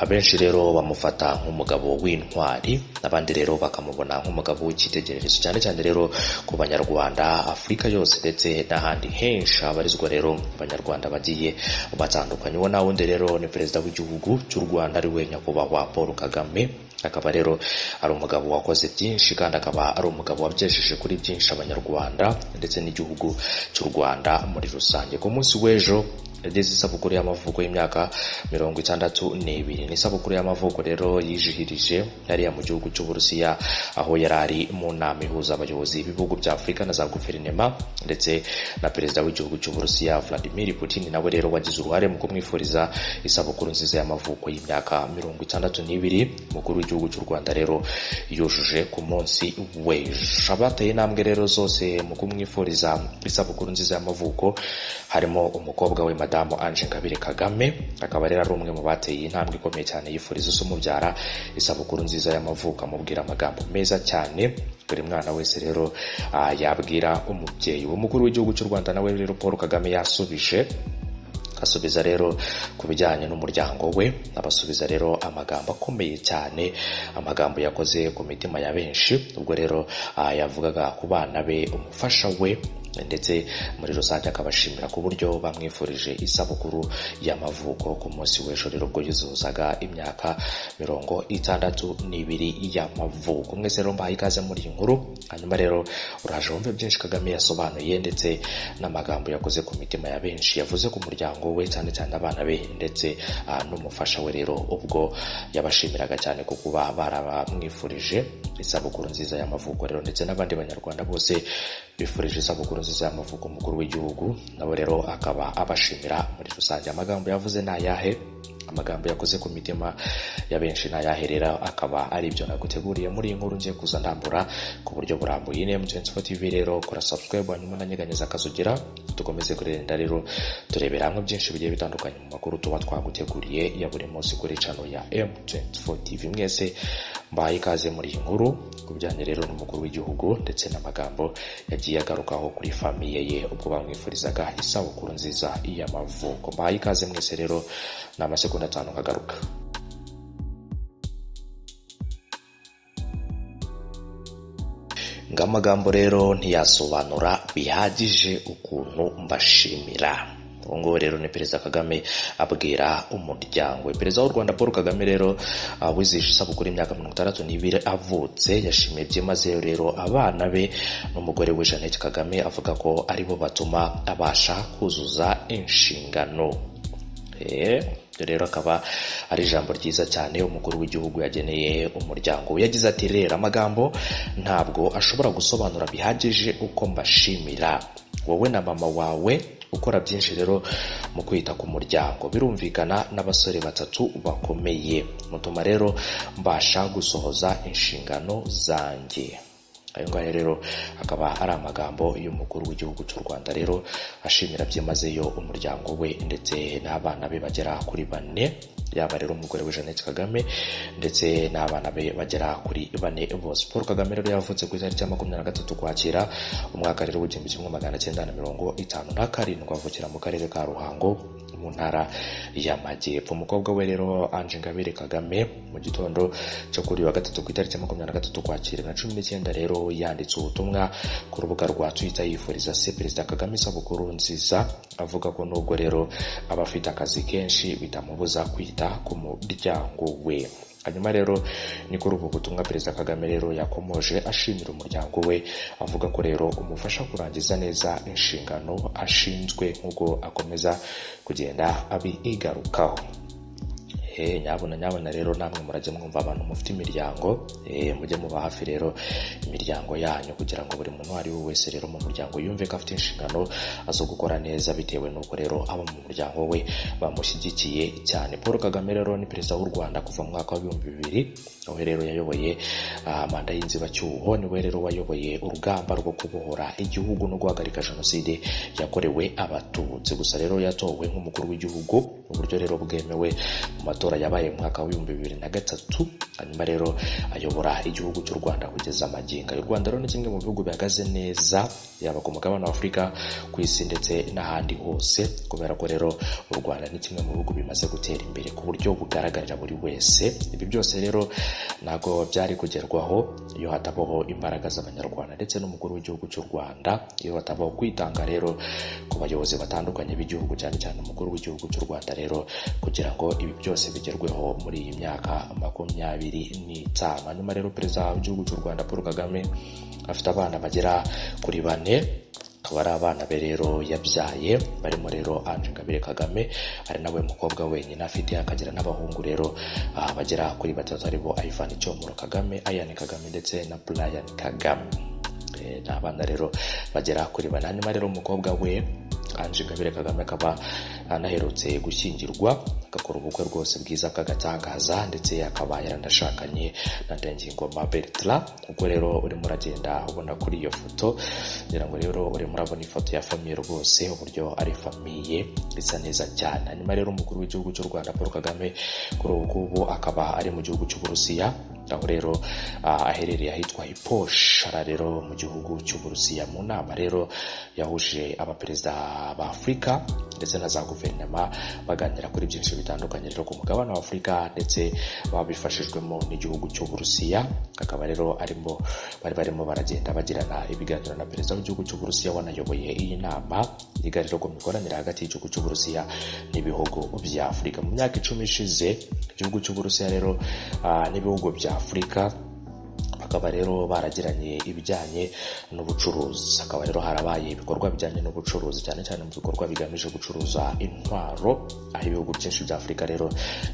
Abenshi rero bamufata nk'umugabo w'intwari, abandi rero bakamubona nk'umugabo w'icyitegererezo, cyane cyane rero ku Banyarwanda, Afurika yose ndetse n'ahandi henshi habarizwa rero Abanyarwanda bagiye batandukanye. Uwo nta wundi rero ni Perezida w'igihugu cy'u Rwanda, ari we Nyakubahwa Paul Kagame. Akaba rero ari umugabo wakoze byinshi, kandi akaba ari umugabo wabyejeje kuri byinshi Abanyarwanda ndetse n'igihugu cy'u Rwanda muri rusange. Ku munsi w'ejo yageze isabukuru y'amavuko y'imyaka 62. Ni isabukuru y'amavuko rero yijihirije hariya mu gihugu cy'Uburusiya, aho yari ari mu nama ihuza abayobozi b'ibihugu bya Afurika na za guverinema ndetse na Perezida w'igihugu cy'Uburusiya Vladimir Putin, nawe rero wagize uruhare mu kumwifuriza isabukuru nziza y'amavuko y'imyaka 62 umukuru w'igihugu cy'u Rwanda rero yujuje ku munsi w'ejo. Abateye intambwe rero zose mu kumwifuriza isabukuru nziza y'amavuko harimo umukobwa we, Madamu Ange Ingabire Kagame, akaba rero ari umwe mu bateye intambwe ikomeye cyane yifuriza se umubyara isabukuru nziza y'amavuko, amubwira amagambo meza cyane buri mwana wese rero yabwira umubyeyi. Umukuru w'igihugu cy'u Rwanda nawe rero Paul Kagame yasubije, asubiza rero ku bijyanye n'umuryango we, abasubiza rero amagambo akomeye cyane, amagambo yakoze ku mitima ya benshi, ubwo rero yavugaga ku bana be, umufasha we, ndetse muri rusange akabashimira ku buryo bamwifurije isabukuru y'amavuko ku munsi w'ejo rero ubwo yuzuzaga imyaka 62 y'amavuko. Mwese rero mbahaye ikaze muri iyi nkuru. Hanyuma rero uraje wumve byinshi Kagame yasobanuye ndetse n'amagambo yakoze ku mitima ya benshi yavuze ku muryango we, cyane cyane abana be ndetse n'umufasha we rero, ubwo yabashimiraga cyane ku kuba barabamwifurije isabukuru nziza y'amavuko rero, ndetse n'abandi Banyarwanda bose bifurije isabukuru nziza y'amavuko umukuru w'igihugu, nabo rero akaba abashimira muri rusange. Amagambo yavuze ni ayahe? Amagambo yakoze ku mitima ya benshi ni ayahe? Rero akaba ari ibyo naguteguriye muri iyi nkuru ngiye kuza ndambura ku buryo burambuye. Ni M24 TV rero, kora subscribe hanyuma unanyeganyeza akazogera, dukomeze kurenda rero turebera hamwe byinshi bigiye bitandukanye mu makuru tuba twaguteguriye ya buri munsi kuri channel ya M24 TV. Mwese mbahaye ikaze muri iyi nkuru ku bijyanye rero n'umukuru w'igihugu ndetse n'amagambo yagiye agarukaho kuri famille ye ubwo bamwifurizaga isabukuru nziza y'amavuko. Mbahaye ikaze mwese rero, ni amasegonda 5 nkagaruka. Ngamagambo rero ntiyasobanura bihagije ukuntu mbashimira. Ubu ngubu rero ni Perezida Kagame abwira umuryango we. Perezida w'u Rwanda Paul Kagame rero wizihije isabukuru y'imyaka 62 avutse, yashimiye byimazeyo rero abana be n'umugore we Jeannette Kagame, avuga ko aribo batuma abasha kuzuza inshingano. Rero akaba ari ijambo ryiza cyane umukuru w'igihugu yageneye umuryango we. Yagize ati: "Rero amagambo ntabwo ashobora gusobanura bihagije uko mbashimira, wowe na mama wawe ukora byinshi rero mu kwita ku muryango, birumvikana n'abasore batatu bakomeye, mutuma rero mbasha gusohoza inshingano zanjye." Ayo ngayo rero akaba ari amagambo y'umukuru w'igihugu cy'u Rwanda rero ashimira byimazeyo umuryango we ndetse n'abana be bagera kuri bane, yaba rero umugore we Jeannette Kagame ndetse n'abana be bagera kuri bane bose. Paul Kagame rero yavutse ku itariki ya 23 Ukwakira, umwaka rero w'1957, avukira mu karere ka Ruhango mu ntara y'Amajyepfo. Umukobwa we rero Ange Ingabire Kagame, mu gitondo cyo kuri wa gatatu ku itariki ya 23 Ukwakira 2019 rero, yanditse ubutumwa ku rubuga rwa Twitter yifuriza se Perezida Kagame isabukuru nziza, avuga ko nubwo rero aba afite akazi kenshi bitamubuza kwita ku muryango we. Hanyuma rero ni kuri ubu butumwa Perezida Kagame rero yakomoje ashimira umuryango we, avuga ko rero umufasha kurangiza neza inshingano ashinzwe, nk'uko akomeza kugenda abigarukaho. Nyabona nyabona rero namwe murajye mwumva abantu mufite imiryango, mujye muba hafi rero imiryango yanyu, kugira ngo buri muntu uwo ari we wese rero mu muryango yumve ko afite inshingano zo gukora neza, bitewe n'uko rero abo mu muryango we bamushyigikiye cyane. Paul Kagame rero ni Perezida w'u Rwanda kuva mu mwaka wa 2000, aho rero yayoboye manda y'inzibacyuho. Niwe rero wayoboye urugamba rwo kubohora igihugu no guhagarika jenoside yakorewe Abatutsi. Gusa rero yatowe nk'umukuru w'igihugu mu buryo rero bwemewe mu matora yabaye mu mwaka wa 2003, hanyuma rero ayobora igihugu cy'u Rwanda kugeza magingo. U Rwanda rero ni kimwe mu bihugu bihagaze neza, yaba ku mugabane wa Afurika, ku isi ndetse n'ahandi hose, kubera ko rero u Rwanda ni kimwe mu bihugu bimaze gutera imbere ku buryo bugaragarira buri wese. Ibi byose rero ntabwo byari kugerwaho iyo hatabaho imbaraga z'Abanyarwanda ndetse n'umukuru w'igihugu cy'u Rwanda, iyo hatabaho kwitanga rero ku bayobozi batandukanye b'igihugu, cyane cyane umukuru w'igihugu cy'u Rwanda rero, kugira ngo ibi byose bigerweho muri iyi myaka 25. Hanyuma rero perezida w'igihugu cy'u Rwanda Paul Kagame afite abana bagera kuri bane, akaba ari abana be rero yabyaye, barimo rero Ange Ingabire Kagame, ari nawe mukobwa wenyine afite, akagira n'abahungu rero bagera kuri batatu, aribo Ivan Cyomoro Kagame, Ian Kagame ndetse na Brian Kagame. Ni abana rero bagera kuri bane. Hanyuma rero umukobwa we Ange Ingabire Kagame akaba anaherutse gushyingirwa, agakora ubukwe rwose bwiza bw'agatangaza, ndetse akaba yaranashakanye na Ndengingoma Bertrand. Ubwo rero urimo uragenda ubona kuri iyo foto, ngira ngo rero urimo urabona ifoto ya famille rwose, uburyo ari famille isa neza cyane. Hanyuma rero umukuru w'igihugu cy'u Rwanda Paul Kagame kuri ubu ngubu akaba ari mu gihugu cy'Uburusiya, aho rero aherereye ahitwa Iposh, rero mu gihugu cy'Uburusiya, mu nama rero yahuje abaperezida ba Afurika ndetse na za guverinoma, baganira kuri byinshi bitandukanye rero ku mugabane wa Afurika, ndetse babifashijwemo n'igihugu cy'Uburusiya. Akaba rero arimo bari barimo baragenda bagirana ibiganiro na perezida w'igihugu cy'Uburusiya wanayoboye iyi nama yiga rero ku mikoranire hagati y'igihugu cy'Uburusiya n'ibihugu bya Afurika. Mu myaka 10 ishize, igihugu cy'Uburusiya rero n'ibihugu bya Afurika bakaba rero baragiranye ibijyanye n'ubucuruzi, hakaba rero harabaye ibikorwa bijyanye n'ubucuruzi, cyane cyane mu bikorwa bigamije gucuruza intwaro, aho ibihugu byinshi bya Afurika rero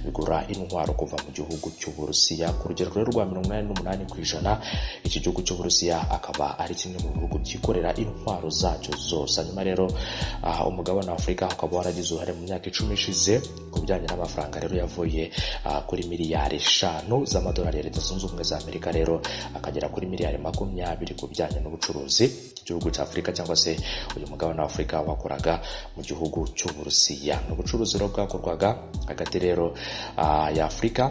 bigura intwaro kuva mu gihugu cy'Uburusiya ku rugero rero rwa 88%. Iki gihugu cy'Uburusiya akaba ari kimwe mu bihugu byikorera intwaro zacyo zose. Hanyuma rero umugabane wa Afurika ukaba waragize uruhare mu myaka 10 ishize ku bijyanye n'amafaranga rero yavuye kuri miliyari 5 z'amadolari ya Leta Zunze Ubumwe za Amerika rero akagera kuri miliyari 20 ku bijyanye n'ubucuruzi igihugu cya Afurika cyangwa se uyu mugabane wa Afurika wakoraga mu gihugu cy'Uburusiya. Ni ubucuruzi rero bwakorwaga hagati rero ya Afurika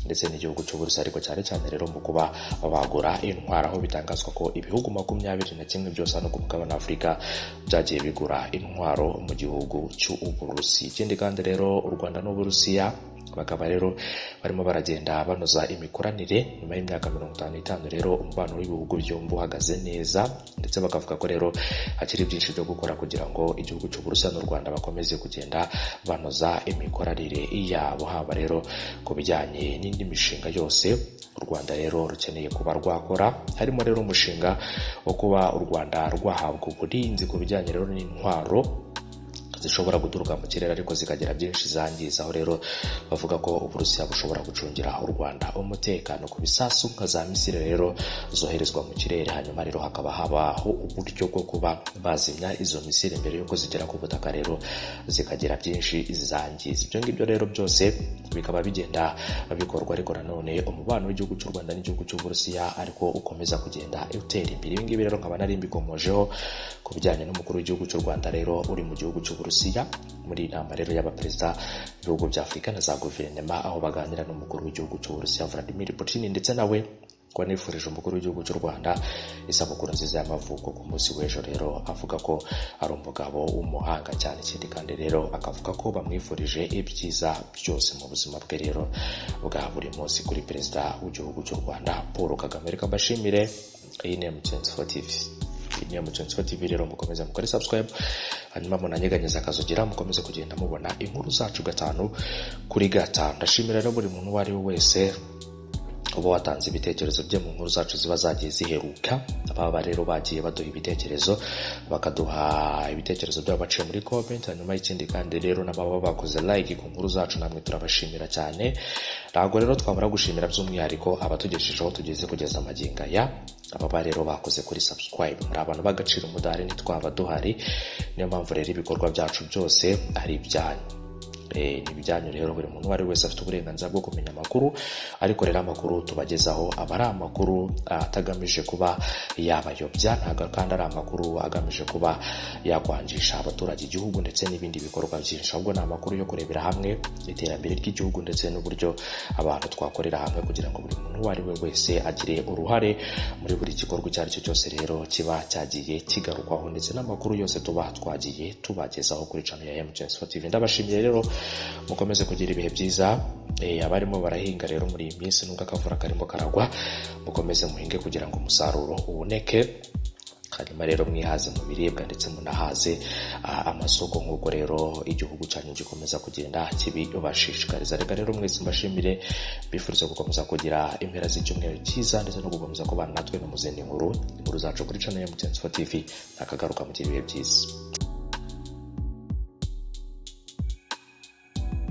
ndetse n'igihugu cy'Uburusiya, ariko cyane cyane rero mu kuba bagura intwaro, aho bitangazwa ko ibihugu 21 byose hano ku mugabane wa Afurika byagiye bigura intwaro mu gihugu cy'Uburusiya. Ikindi kandi rero, u Rwanda n'Uburusiya bakaba rero barimo baragenda banoza imikoranire nyuma y'imyaka 55 rero umubano w'ibihugu byombi uhagaze neza, ndetse bakavuga ko rero hakiri byinshi byo gukora kugira ngo igihugu cy'Uburusiya n'u Rwanda bakomeze kugenda banoza imikoranire yabo, haba rero ku bijyanye n'indi mishinga yose u Rwanda rero rukeneye kuba rwakora, harimo rero umushinga wo kuba u Rwanda rwahabwa uburinzi ku bijyanye rero n'intwaro zishobora guturuka mu kirere ariko zikagira byinshi zangiza, aho rero bavuga ko Uburusiya bushobora gucungira u Rwanda umutekano ku bisasu nka za misile rero zoherezwa mu kirere, hanyuma rero hakaba habaho uburyo bwo kuba bazimya izo misile mbere y'uko zigera ku butaka rero zikagira byinshi zangiza. Ibyo ngibyo rero byose bikaba bigenda bikorwa, ariko nanone umubano w'igihugu cy'u Rwanda n'igihugu cy'Uburusiya ariko ukomeza kugenda utera imbere. Ibi ngibi rero nkaba nari mbikomojeho ku bijyanye n'umukuru w'igihugu cy'u Rwanda rero uri mu gihugu cy'Uburusiya muri iyi nama rero y'abaperezida b'ibihugu bya Afurika na za guverinoma, aho baganira n'umukuru w'igihugu cy'Uburusiya Vladimir Putin, ndetse nawe ko nifurije umukuru w'igihugu cy'u Rwanda isabukuru nziza y'amavuko ku munsi w'ejo rero, avuga ko ari umugabo w'umuhanga cyane. Ikindi kandi rero akavuga ko bamwifurije ibyiza byose mu buzima bwe rero bwa buri munsi kuri perezida w'igihugu cy'u Rwanda Paul Kagame. Reka mbashimire. Iyi ni M24 TV, iyi ni M24 TV rero, mukomeze mukore subscribe, hanyuma munanyeganyeza akazogira, mukomeze kugenda mubona inkuru zacu gatanu kuri gatanu. Ndashimira rero buri muntu uwo ari we wese uba watanze ibitekerezo bye mu nkuru zacu ziba zagiye ziheruka. Ababa rero bagiye baduha ibitekerezo, bakaduha ibitekerezo byabo baciye muri comment. Hanyuma ikindi kandi rero n'ababa bakoze like ku nkuru zacu, namwe turabashimira cyane. Ntabwo rero twabura gushimira by'umwihariko abatugejejeho tugeze kugeza amagingo aya, ababa rero bakoze kuri subscribe. Muri abantu b'agaciro, mudahari ntitwaba duhari, niyo mpamvu rero ibikorwa byacu byose ari ibyanyu. Ni ibyanyu rero, buri muntu uwo ari we wese afite uburenganzira bwo kumenya amakuru, ariko rero amakuru tubagezaho aba ari amakuru atagamije kuba yabayobya, ntabwo kandi ari amakuru agamije kuba yakwangisha abaturage igihugu ndetse n'ibindi bikorwa byinshi, ahubwo ni amakuru yo kurebera hamwe iterambere ry'igihugu ndetse n'uburyo abantu twakorera hamwe kugira ngo buri muntu uwo ari we wese agire uruhare muri buri gikorwa icyo ari cyo cyose rero kiba cyagiye kigarukwaho, ndetse n'amakuru yose tuba twagiye tubagezaho kuri channel ya M24 TV. Ndabashimiye rero, mukomeze kugira ibihe byiza. Abarimo barahinga rero muri iyi minsi, nubwo akavura karimo karagwa, mukomeze muhinge kugira ngo umusaruro uboneke, hanyuma rero mwihaze mu biribwa ndetse munahaze amasoko, nk'uko rero igihugu cyanyu gikomeza kugenda kibibashishikariza. Reka rero mwese mbashimire, mbifuriza gukomeza kugira impera z'icyumweru cyiza ndetse no gukomeza kubana natwe no mu zindi nkuru, inkuru zacu kuri channel ya M24 TV. Nakagaruka, mugira ibihe byiza.